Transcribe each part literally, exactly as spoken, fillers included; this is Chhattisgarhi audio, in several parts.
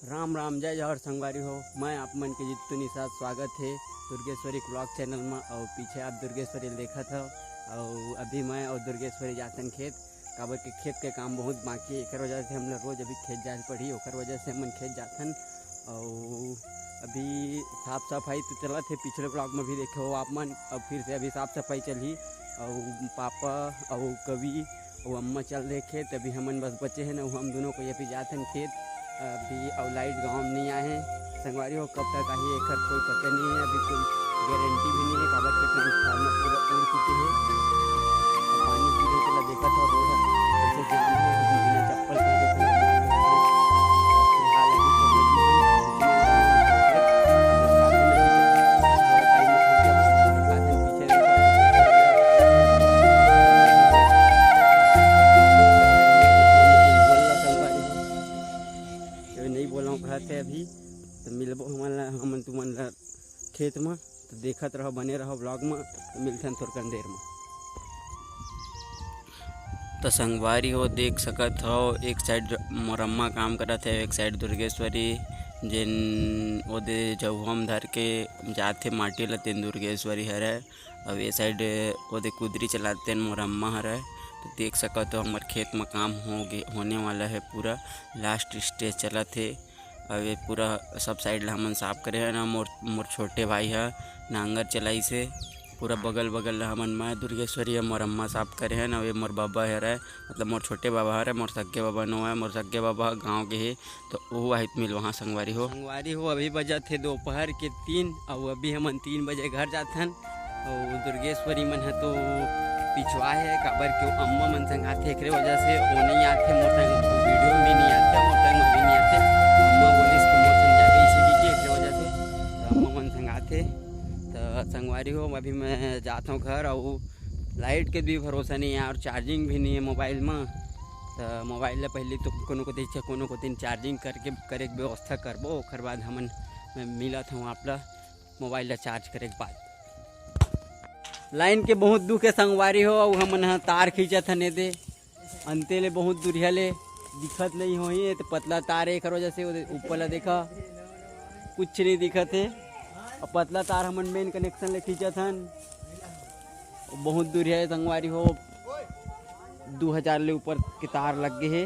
राम राम, जय जोहार संगवारी हो। मैं आप मन के जीतू निषाद, स्वागत हे दुर्गेश्वरी vlog channel म। अउ पीछे आप दुर्गेश्वरी ल देखत हव, अउ अभी मैं अउ दुर्गेश्वरी जाथन खेत, काबर के खेत के काम बहुत बाकी हे, एकर वजह से हमला रोज अभी खेत जाए ल पड़ही, ओकर वजह से हमन खेत जाथन। अउ अभी साफ सफाई तो चलत हे, पिछले vlog में भी देखे हो आप मन। अब फिर से अभी साफ सफाई चलही, अउ पापा अउ कवि अउ अम्मा चल दे खेत, अभी हमन बस बचे हन, अउ हम दोनों कोई अभी जाथन खेत। अभी अउ लाइट गांव में नहीं आए हैं संगवारी हो, कब तक आही एकर कोई पता नहीं है, अभी कोई गारंटी भी नहीं है, काबर के ट्रांसफार्मर पूरा उड़ चुके हैं। अब पानी गिरे तेला देखत हो, रोड ह कैसे जाम है, बिना चप्पल पहने पूरा जाम है। फिलहाल अभी तो नहीं बोला हूँ कहत हे अभी, तो मिलबो हमन ला, हमन तुमन ला खेत में। तो देखत रहो, बने रहो vlog में, तो मिलथन थोरकन देर में। तो संगवारी हो, देख सकत हो, एक side मोर अम्मा काम करत हे, एक side दुर्गेश्वरी, जेन ओदे जहुआ म धर के जाथे माटी ल, तेन दुर्गेश्वरी हरय। अउ ए side ओदे कुदरी चलाथे, तेन मोर अम्मा हरय। तो देख सकत हो, हमर खेत म काम हो गे, होने वाला है, पूरा last stage चलत हे। अउ ये पूरा सब side ला हमन साफ करे हन। मोर, मोर छोटे भाई ह नांगर चलाइस हे। पूरा बगल बगल ला हमन, मैं दुर्गेश्वरी ह, मोर अम्मा साफ करे हन। अउ ये मोर बाबा हरय, मतलब मोर छोटे बाबा हरय, मोर सग्गे बाबा नो हय। मोर सग्गे बाबा ह गाँव गे हे, तो ओहू आही त मिलवाहा संगवारी हो। संगवारी हो, अभी बजत हे दोपहर के तीन, अउ अभी हमन तीन बजे घर जाथन। अउ दुर्गेश्वरी मन ह तो पिछवा हे, काबर के अम्मा मन संग आथे, एकरे वजह से ओ नइ आथे, मोर संग video में भी नइ आथे, मोर संग में भी नइ आथे। अम्मा बोलिस कि मोर संग जाबे, इसी बीच एकरे वजह से तो अम्मा मन संग आथे। तो संगवारी हो, अभी मैं जात हूँ घर, अउ लाइट के भी भरोसा नहीं है और चार्जिंग भी नहीं है मोबाइल में। तो मोबाइल ला पहले तो कोनो कोती से कोनो कोती चार्जिंग करके, करे के व्यवस्था करबो, ओकर बाद हमन मिलत हूँ आप ला मोबाइल ला चार्ज करे के बाद। लाइन के बहुत दुख है संगवारी हो, अउ हमन ह तार खींचत हन एदे अंते ले, बहुत दूरिहा ले। दिखत नहीं होही, ये तो पतला तार है, एकर वजह से ओदे ऊपर ला देखा, कुछ नहीं दिखत है। अउ पतला तार हमन मेन कनेक्शन ले खींचत हन, बहुत दूरिहा है संगवारी हो। दू हजार ले ऊपर के तार लग गे हे,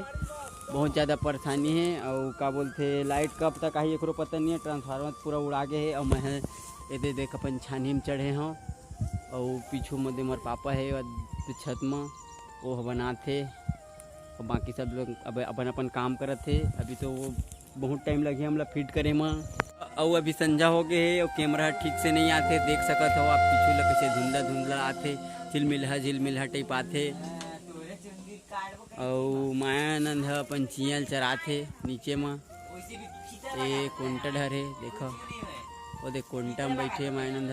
बहुत ज़्यादा परेशानी हे। अउ का बोलथे, लाइट कब तक आही, एकरो पता नहीं है। ट्रांसफार्मर पूरा उड़ा गे हे। अउ मैं ह एदे देख, अपन छानी में चढ़े हूँ, अउ पीछू में दे मोर पापा हे, अउ छत में ओह बनात हे, अउ बाकी सब लोग अब अपन अपन काम करत हे। अभी तो वो बहुत टाइम लगही हमला फिट करे म। अउ अभी संझा हो गे हे अउ कैमरा ठीक से नहीं आथे, देख सकत हो आप पीछू ले कैसे धुंधला धुंधला आथे, झिलमिलहा झिलमिलहा टाइप आथे। अउ मायानंद ह अपन चियां ल चराथे नीचे म। ए कोंटा डहर हे, देखो, ओ देख कोंटा म बैठे हे मायानंद ह।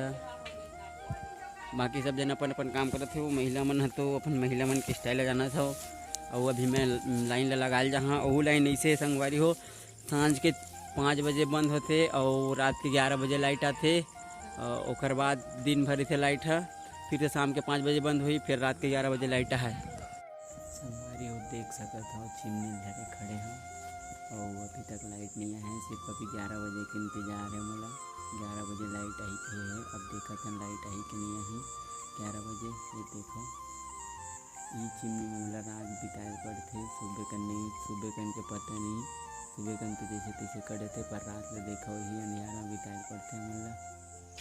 बाकी सब जन अपन अपन काम करत हे। वो महिला मन ह तो अपन महिला मन के स्टाइल ल जानत हो। अउ अभी मैं लाइन ल लगाए ल जहाँ, ओहू लाइन ऐसे हे संगवारी हो, सांझ के पाँच बजे बंद होथे अउ रात के ग्यारह बजे लाइट आथे। अ, ओकर बाद दिन भर रहिथे लाइट ह, फिर से शाम के पाँच बजे बंद होही, फिर रात के ग्यारह बजे लाइट आए। संगवारी हो, देख सकत हो, चिमनी धरे खड़े हव अउ अभी तक लाइट नहीं आए हे। सिर्फ अभी ग्यारह बजे के इंतजार हे मोला। ग्यारह बजे लाइट आही के हे। अब देखत हन लाइट आही के नहीं आही ग्यारह बजे। ये देखो, ई चिमनी में मोला रात बिताए पड़थे। सुबह कन नहीं, सुबह कन के पता नहीं, सुबह कन तो जैसे तैसे कट देथे, पर रात ल देखो, ही अंधियारा बिताए पड़थे मोला।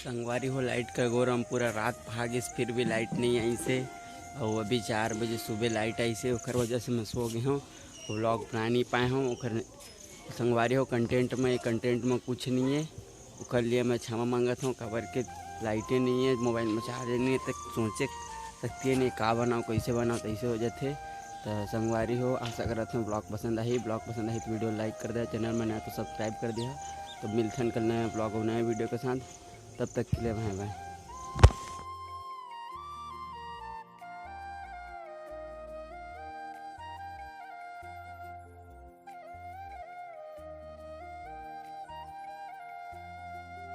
संगवारी हो, लाइट का गोरम पूरा रात भागिस, फिर भी लाइट नहीं आइसे। अउ अभी चार बजे सुबह लाइट आइसे, ओकर वजह से मैं सो गे हूँ, vlog बना नहीं पाए हूँ। ओकर संगवारी हो, कंटेंट में, कंटेंट में कुछ नहीं है, ओकर लिए मैं क्षमा मांगत हूँ, काबर के लाइटे नहीं है, मोबाइल में चार्ज नहीं है, तो सोचे सकते नहीं का बनाओ, कैसे बनाओ, तो ऐसे हो जाते। तो संगवारी हो, आशा करत हूँ vlog पसंद आही। Vlog पसंद आही तो वीडियो like कर दे, चैनल में नया तो सब्सक्राइब कर दिया। तो मिलथन कल नया vlog और नया वीडियो के साथ, तब तक के लिए बाय बाय।